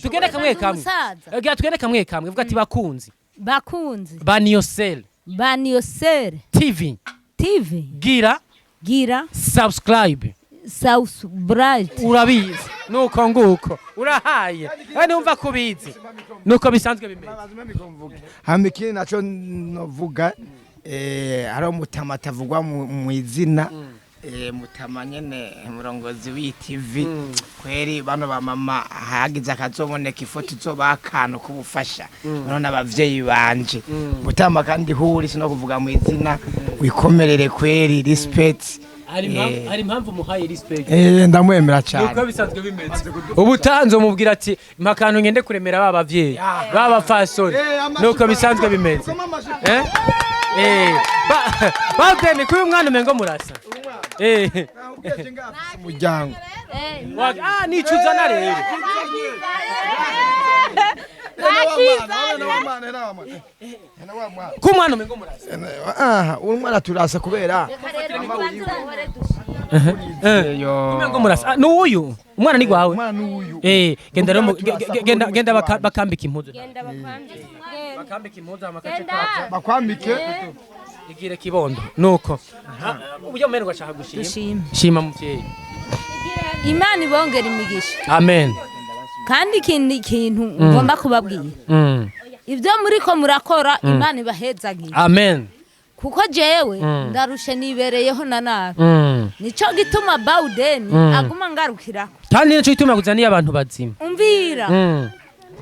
Tugende kamwe kamwe. Umusaza. Tugende kamwe kamwe. Vuga ati bakunzi Bakunzi ba Niyosel ba Niyosel TV. TV. Gira gira subscribe. South Bright. Urabizi nuko nguko urahaye kandi wumva ko ubizi nuko bisanzwe bimeze. Hama ikindi naco novuga, hari umutama atavugwa mu izina, mutama nyene umurongozi w'iyi TV, kweri bano ba mama hagize akazoboneka ifoto izoba akantu k'ubufasha none abavyeyi banje mutama, kandi huri sino kuvuga mu izina, wikomerere kweri, respect. Hari impamvu muhaye respect. Ndamwemera cyane. Nuko bisanzwe bimeze, ubutanzo mubwira ati mpa akantu ngende kuremera ba bavyeyi ba bafasoni, nuko bisanzwe bimeze. Bawden, kuyu mwana umengo murasa. Umuryango. Ah, nicuzana rero. Ku mwana umengo murasa. Aha, uyu mwana turasa kubera Umengo murasa. Ah, nuyu umwana ni gwawe. Umwana n'uyu. Genda rero genda genda bakambika impuzu. Genda bakwambike. Bakambika impuzu hama kace kaza. Bakwambike. Igire kibondo nuko uburyo mene ugashaka gushima. Dushime. Shima muvyeyi. Imana ibongera imigisha. Amen. Kandi ikindi kintu ngomba kubabwira, ibyo muriko murakora, Imana ibahezagira. Amen. Kuko jewe ndarushe, nibereyeho na nabi, nico gituma Bawden aguma ngarukirako. Kandi nico gituma kuzaniye abantu bazima. Umvira,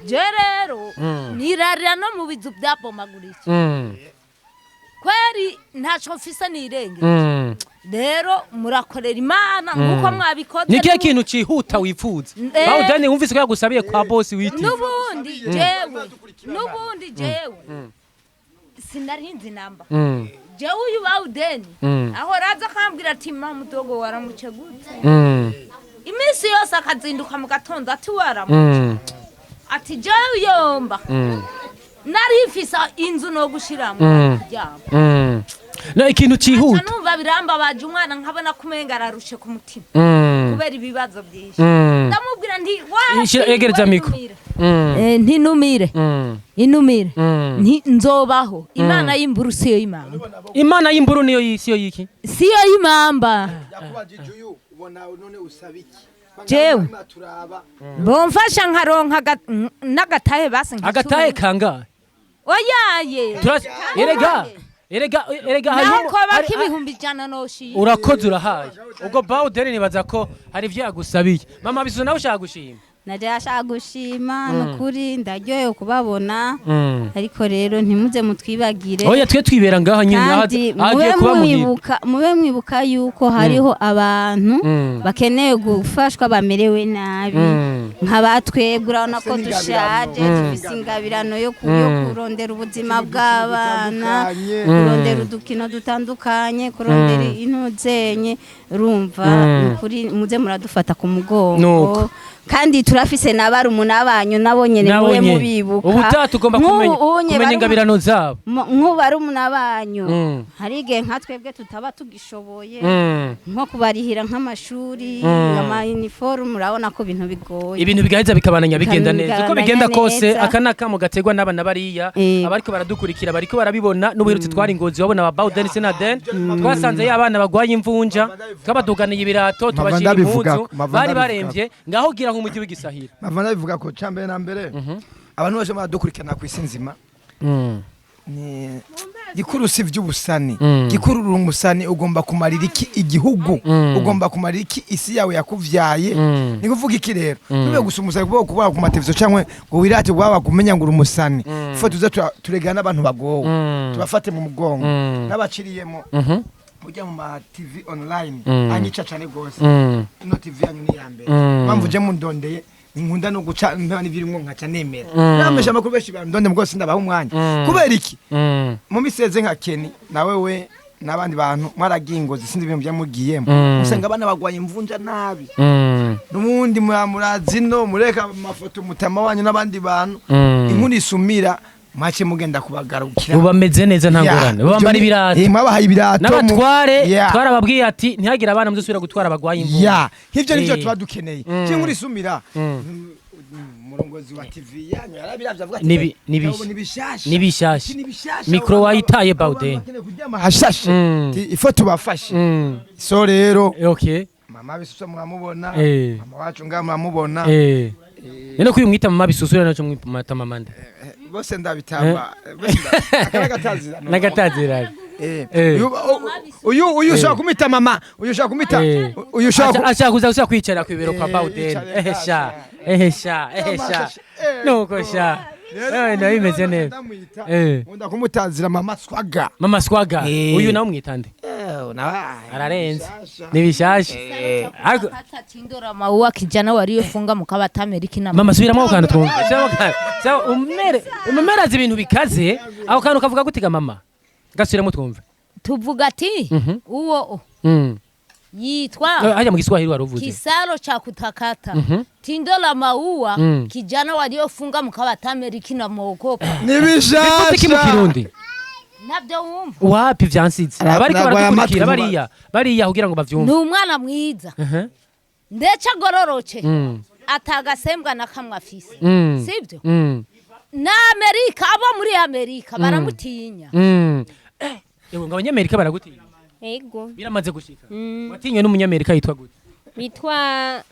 je rero nirarira no mu bizu byabomaguritse, kweri ntaco mfise nirenge. Rero murakorera Imana nkuko mwabikoze. Ni kihe kintu cihuta wifuza? Bawden, wumvise ko yagusabiye kwa boss witi. N'ubundi jewe sinarinzi namba jewe uyu Bawden ahora aza akambwira ati: "Mama mudogo, waramuce gute?" Iminsi yose akazinduka mu gatondo ati: "Waramuce?" Ati: "Jewe yomba nari mfise inzu no gushiramo kuryama." Na ikintu Aca cihuta. numva birambabaje, umwana nkabona kumenga ararushe ku mutima kubera ibibazo byinshi. Ndamubwira nti Egereza micro. Ntinumire, inumire, nti nzobaho. Imana y'imburu siyo y'imamba. Imana y'imburu niyo yisi yo yiki? Siyo y'imamba. Yakubajije uyu, ubona none usaba iki? Jewe. Turaba. Bomfasha nkaronka n'agatahe basi nka Agatahe cumi. kangahe? Oyaye. Erega erega erega Naho hariho koba k'100,000 noshiye. Urakoze, urahaye. Ubwo Bawden nibaza ko hari ivyo yagusabiye. Mama bisu, nawe ushaka gushima? Naje ashaka gushima, nukuri ndaryohewe kubabona, ariko rero ntimuze mutwibagire. Oya, twe twibera ngaha nyine. Kandi ahagiye mube kuba muhira. mwibuka, mube mwibuka yuko hariho abantu bakeneye gufashwa, bamerewe nabi, nk'abatwebwe. Urabona ko dushaje, dufise ingabirano yo kurondera ubuzima bw'abana, kurondera udukino dutandukanye, kurondera intuzenye. Urumva, nukuri muze muradufata ku mugongo. Nuko. Kandi turafise na barumuna banyu, nabo nyene Nabo mube nyene. mubibuka. Ubutaha tugomba Nk'ubu kumenya unye kumenya ingabirano zabo. Nk'ubu barumuna banyu, hari igihe nka twebwe tutaba tugishoboye nko kubarihira nk'amashuri, ama uniforme, urabona ko ibintu bigoye. Ibintu bigaheza bikabananya bigenda neza uko bigenda Bikabandanya kose. neza. Aka ni akamo gaterwa n'abana bariya abariko baradukurikira, bariko barabibona. N'ubuherutse twari Ngozi, babona ba Bawden Senaden, twasanze ya abana bagwaye imvunja, twabaduganiye ibirato, Mava tubashira ndabivuga impuzu, mava bari ndabivuga. baremvye ngaho gira nk'umujyi w'igisahira. Mava ndabivuga ko cambere na mbere abantu bose baradukurikirana ku isi nzima, ni gikuru si iby'ubusani. Gikuru uri umusani, ugomba kumarira iki igihugu? Ugomba kumarira iki isi yawe yakuvyaye? Ni kuvuga iki rero? Ntube gusa umusani kuba kubara ku mateleviziyo cyangwa ngo wirate waba kumenya ngo uri umusani. Fo tuze turegana n'abantu bagowe, tubafate mu mugongo n'abaciriyemo ujya mu ma TV online, anyica cyane gose. Ino TV yanyu ni iya mbere. Mpamvu je mundondeye, nkunda no guca mpeba n'ibirimwo nkaca nemera. Namesha amakuru benshi bandonde mugose, ndabaha umwanya. Kubera iki? Mu miseze nka Kenny nawe we n'abandi bantu mwaragiye Ingozi, sinzi ibintu byamugiyemo, usanga abana bagwaye imvunja nabi. N'ubundi murazi no mureka amafoto mutama wanyu n'abandi bantu, inkuru isumira mwace mugenda kubagarukira. Bameze neza, nta ngorane, bambara ibirato. Mwabahaye ibirato N'abatware twarababwiye ati ntihagire abana muzosubira gutwara abagwaye imvunja. Ya, nk'ivyo nivyo tuba dukeneye. Cy'inkuru isumira, umurongozi wa TV yanyu yarabiravye avuga ati Nibishasha. Nibishasha. Nibishasha. Nibishasha. Micro wayitaye, Bawden. Bakeneye kuryama hashashe. Ifo tubafashe. So rero Mama Bisusu muramubona. Mama wacu ngaha muramubona. None ko uyu mwita mama Bisusu, rero naco mwita mama nde? Bose ndabitamba, aka n'agatazirano. N'agatazirano. Uyu ushobora kumwita mama, uyu ushobora kumwita, uyu ushobora Ashaka kuza gusa kwicara ku bibero kwa Bawden. Yicare. Ehe sha, ehe sha, ehe sha, nuko sha. Nawe bimeze neza. Ndamwita, nkunda kumutazira mama Swaga. Mama Swaga. Uyu nawe umwita nde? Nawe Ararenze. bishasha. Ni bishasha. Ariko Hata tindora maua kijana waliofunga mukabata Amerika na mama, subiramo ako kantu twumve. Subiramo ako kantu. Sawa, umere umere azi ibintu bikaze. Ako kantu kavuga gutega mama, gasubiramo twumve. Tuvuga ati uwo yitwa Hajya mu Giswahili waruvuze. Kisaro cha kutakata, tindo la maua, kijana waliofunga mukabata Amerika na muogopa. Ni Bivuze iki mu bishasha. Kirundi? Nabyo wumva. Wapi, vyansize. Abariko Aragwaye baradukurikira amatwi. bariya bariya kugira ngo Ni bavyumve. umwana mwiza ndetse agororoke, atagasembwa na kamwe afise, sibyo? Na Amerika, abo muri Amerika baramutinya. Ewe, ngo abanyamerika baragutinya? Yego. Biramaze gushika? Watinywe n'umunyamerika yitwa gute? Bitwa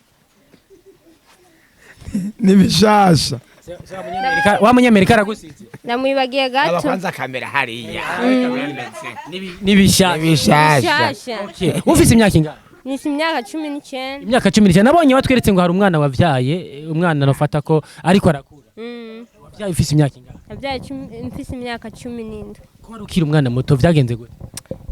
Ni bishasha. Wa munyamerika aragusize. Ndamwibagiye Aba gato. kwanza kamera hariya. Nibishasha. Bishasha. Shasha. Okay. Ufise imyaka ingahe? Nisi imyaka 19. Imyaka 19. Nabonye watweretse ngo hari umwana wavyaye, umwana nofata ko ariko arakura. Wavyaye ufise imyaka ingahe? Nabyaye mfise imyaka 17. Ko wari ukiri umwana muto, vyagenze gute?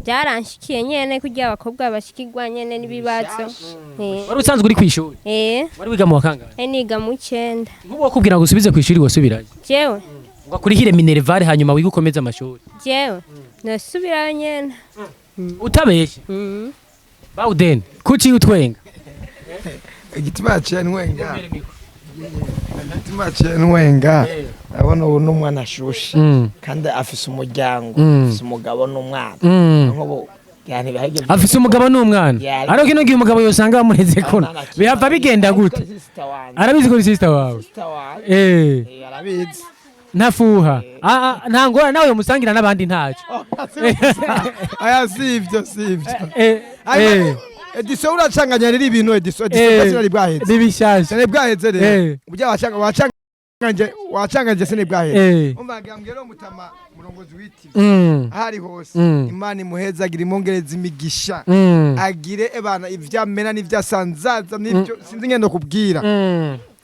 Byaranshikiye nyene kugira abakobwa bashikirwa nyene n'ibibazo. Wari usanzwe uri kw'ishuri? Eh. Wari wiga mu wa kangahe? Niga mu 9. Nk'ubu wakubwira ngo usubize kw'ishuri, wasubirayo? Jewe. Ngo akurihire minerval hanyuma wige ukomeze amashuri. Jewe nasubirayo nyene. Utabeshye? Bawden, kuki utwenga? Igituma yaciye ntwenga, igituma yaciye ntwenga, abona ubu n'umwana ashushe kandi afise umuryango, afise umugabo n'umwana. Nk'ubu yani bihagije. Afise umugabo n'umwana. Ariko kino gihe umugabo yosanga bamureze kuno, bihava bigenda gute? Arabizi ko uri sister wawe? Arabizi. Ntafuha. Ah, ah, nta ngorane, nawe musangira n'abandi ntacyo. Aya, si ivyo. Edison, uracanganya rero ibintu, Edison. Edison, sinari bwaheze. Nibishasha. Sinari bwaheze rero. Uburyo wacanganje sinari bwaheze. Umva ngira mutama murongozi w'ITV, aho ari hose, Imana imuhezagira, imwongereza imigisha, agire ebana ivyamena n'ivyasanzaza n'ibyo sinzi ngendo kubwira.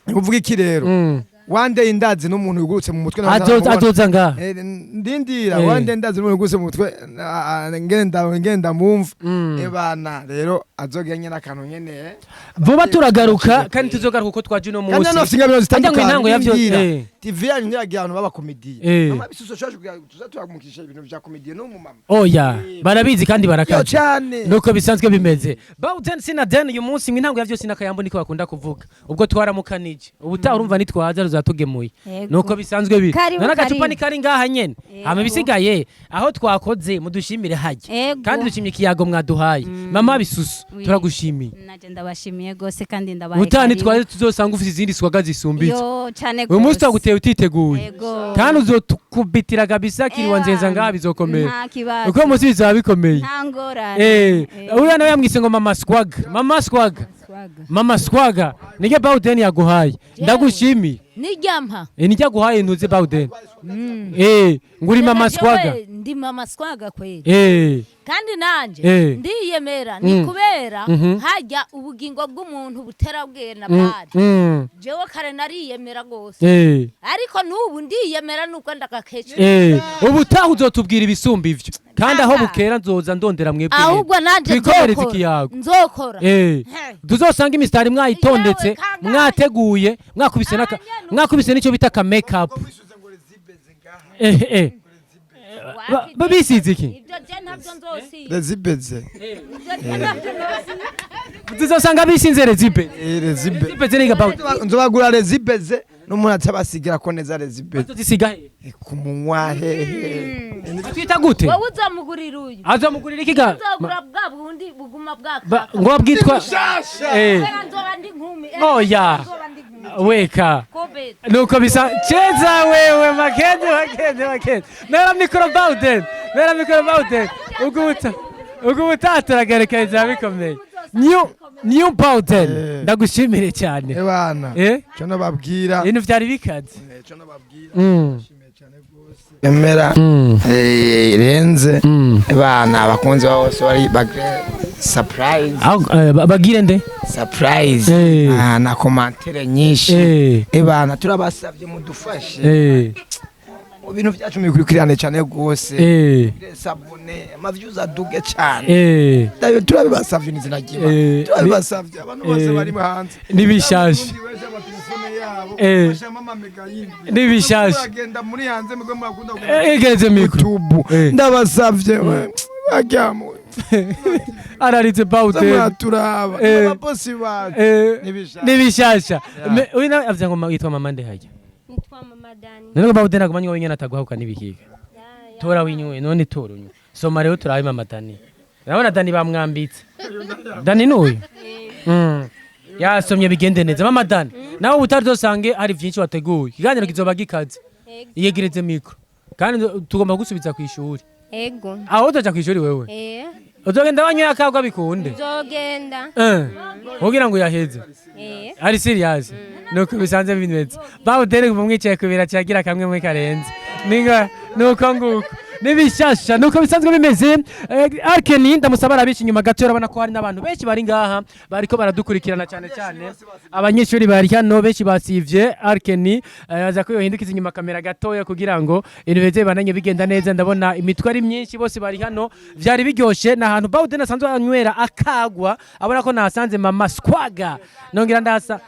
Uvuga iki rero? One day ndazi n'umuntu yugurutse mu mutwe. Azoza ngaha. Ndindira. One day ndazi n'umuntu yugurutse mu mutwe, ngenda mumva ebana rero azogira nyene akantu nyene. Vuba turagaruka kandi tuzogaruka uko twaje uno Kandi munsi. hano afite ingabiro Harya ngo zitandukanye. intango ya vyose. Ndindira. TV yanyu ntiragira abantu b'abakomediye. Mama Bisuso shaje kugira tuza turamukisha ibintu vya komediye n'umumama. Oya, barabizi kandi Yo barakaje. cyane. Nuko bisanzwe bimeze. Bawden Sina Den, uyu munsi ngo intango ya vyose n'akayambo, niko bakunda kuvuga. Ubwo twaramukanije, ubutaha urumva nitwaza ruzatugemuye. Yego. Nuko bisanzwe biri. Karibu, None agacupa karibu. ni kari ngaha nyene. Hama ibisigaye aho twakoze mudushimire hajya. Yego. Kandi dushimye ikiyago mwaduhaye, mama Bisusu. Oui. Turagushimiye. Naje ndabashimiye gose kandi ndabahaye Ubutaha karibu. nitwaze tuzosanga ufite izindi swaga zisumbitse. Yo, cane Uyu munsi gose. twaguteye utiteguye. Yego. Kandi uzotukubitira kabisa kiriwa nzenza ngaha, bizokomera. Nta kibazo. Uko munsi bizaba bikomeye. Nta ngorane. Uriya nawe yamwise ngo mama Swaga, mama Swaga, mama Swaga, niryo Bawden yaguhaye. Ndagushimiye. Nijyampa. Niryo aguhaye, ntuzi Bawden, nguri mama Swaga. Jewe ndi mama Swaga kweli. Kandi nanje ndiyemera ni kubera hajya ubugingo bw'umuntu butera bwena bari. Jewe kare nariyemera gose, ariko n'ubu ndiyemera nubwo ndagakecuru. Ubutaha uzotubwira ibisumba ivyo, kandi aho bukera nzoza ndondera mwebwe nyene. Ahubwo nanje Twikomereze nzokora. ikiyago. Nzokora. Tuzosanga imisitari mwayitondetse. Yewe, kangahe. Mwateguye, mwakubise naka, mwakubise n'icyo bita ka make up. Bisize iki? Ibyo je ntabyo nzosiga. Rezibeze. Ibyo je ntabyo nzosiga. Tuzosanga bisinze rezibe. Rezibe. Rezibeze ni about. Nzobagura rezibeze n'umuntu atabasigira ko neza rezibeze. Tuzisiga he? Ku munwa hehe. Twita gute? Wowe uzamugurira uyu. Azamugurira iki ga? Nzogura bwa bundi buguma bwaka. Ngo bwitwa Kubera nzoba ndi nkumi. Oya. Nzoba ndi nkumi. Weka. Kobe. Nuko bisa cheza wewe, Makenzi, Makenzi, Makenzi, mera mikoro Bawden, mera mikoro Bawden. Ugubuta ugubuta turagarika, bizaba bikomeye. Nyu New Bowden. Ndagushimire cyane. Ebana, cyo nababwira, Ibintu vyari bikaze. Cyo nababwira, ndashimiye cyane rwose, emera irenze. Ebana, abakunzi babo bose bari bagire surprise. Aho, bagire nde? Surprise. Ah, na commentaire nyinshi. Ebana, turabasabye mudufashe mu bintu byacu, mubikurikirane cyane rwose. S'abonner, ama views aduge cyane. Turabibasavye n'izina ry'Imana. Turabibasavye abantu bose bari hanze. Nibishasha. Abarundi benshi amatelefone yabo bashiramo amamega 7. Nibishasha. Muragenda muri hanze mugwe murakunda kugenda Egereze micro. YouTube. Ndabasavye bajyamu Araritse Bowden. muraturaba, ababosi bacu. Nibishasha. Nibishasha. Uyu nawe avuze ngo yitwa mama nde hajya? Nitwa Mama Dani. None ngo Bowden aguma anywa wenyine ataguhabuka n'ibikiga? Tora winywe, none tora unywe. Soma rero turabe mama Dani. Urabona Dani bamwambitse. Dani n'uyu. Yasomye, bigende neza. Mama Dani, nawe ubutazosange hari vyinshi wateguye. Ikiganiro kizoba gikaze. Iyegereze micro. Kandi tugomba gusubiza ku ishuri. Ego. Aho utaja ku ishuri wewe? Eh. Uzogenda wanyoye akagwa bikunde? Nzogenda. Kugira ngo uyaheze. Eh. Ari serious. Nuko bisanze bimeze. Bawutere kuva mwicaye kubira cyagira kamwe muri karenze. Ninga nuko nguko. Nibishasha nuko bisanzwe bimeze. Arkeni ndamusaba arabisha inyuma gato, urabona ko hari n'abantu benshi bari ngaha bariko baradukurikirana, cyane cyane abanyeshuri bari hano benshi basivye. Arkeni aza ko yohindukiza inyuma kamera gatoya kugira ngo ibintu bize bibandanye bigenda neza. Ndabona imitwe ari myinshi, bose bari hano, vyari biryoshe. Ni ahantu Bawden asanzwe anywera akagwa. Abona ko nahasanze mama Swaga, nongera ndahasa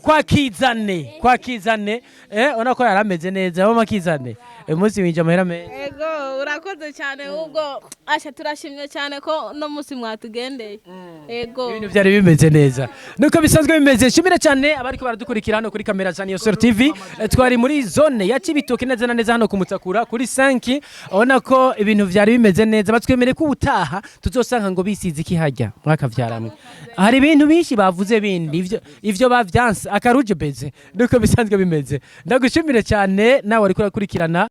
kwa Kizane. Ubona ko yari ameze neza mama Kizane. Uyu munsi winjije amahera menshi. Ego, urakoze cyane. Ubwo asha turashimye cyane ko no munsi mwatugendeye. Ego. Ibintu byari bimeze neza nuko bisanzwe bimeze. Nshimire cyane abariko baradukurikira hano kuri kamera za Niyosoro TV. Twari muri zone ya Cibitoke, neza na neza hano ku Mutakura kuri 5. Ubona ko ibintu byari bimeze neza. Batwemereye ko ubutaha tuzosanga ngo bisize ikihajya mwakavyaramwe. Hari ibintu byinshi bavuze bindi ivyo bavyanse akaruje beze nuko bisanzwe bimeze. Ndagushimire cyane nawe ariko urakurikirana.